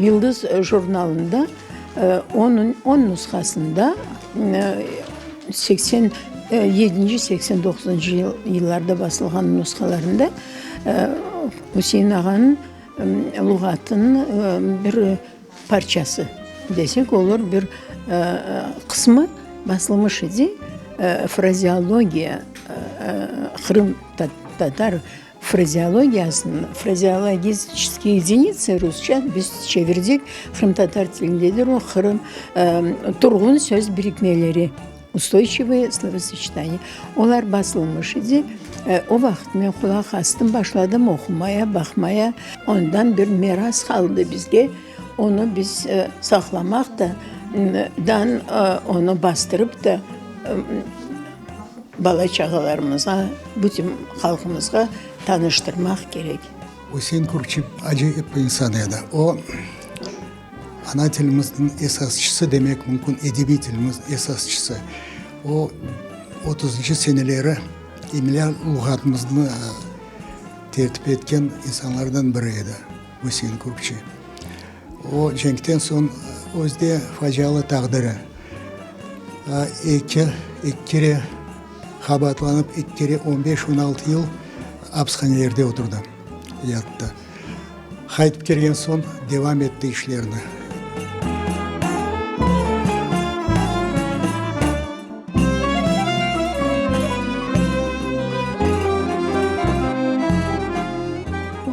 Yıldız jurnalında onıñ on nushasında seksen yedinci, seksen doquzıncı yıllarda basılğan nushalarında Üsein ağanıñ luğatınıñ bir parçası desek olur, bir qısmı basılmış edi, Frazeologiya, qırımtatar Frazeologiyasını, frazeologiçeskiye yedinitsı rusça biz çevirdik, qırımtatar tilindedir o, qırım turğun söz birikmeleri, ustoyçivıye slovosочетания, olar basılmış edi. O vaqıt men qulaq astım, başladım oqumaya, baqmaya. Ondan bir miras qaldı bizge, onı biz saqlamaq da, dan onı bastırıp da, Bala-çağalarımızğa, bütün halqımızğa tanıştırmaq kerek. Üsein Kürkçi acayip bir insan edi. O, ana tilimizniñ esasçısı demek mümkün, edebiy tilimizniñ esasçısı. O, otuzıncı seneleri imlâ luğatımıznı tertip etken insanlardan biri edi, Üsein Kürkçi. O, cenkten soñ özde facialı taqdiri, eki eki kere qabaatlanıp, eki kere on beş, on altı yıl apishanelerde oturdı, yattı. Qaytıp kelgen soñ devam etti işlerini.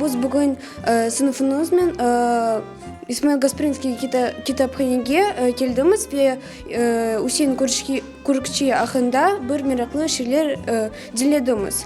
Biz bugün Sınıfımıznen İsmail Gasprinskiy kitaphanege keldimiz ve Üsein Kürkçi aqqında bir meraqlı şeyler diñledimiz.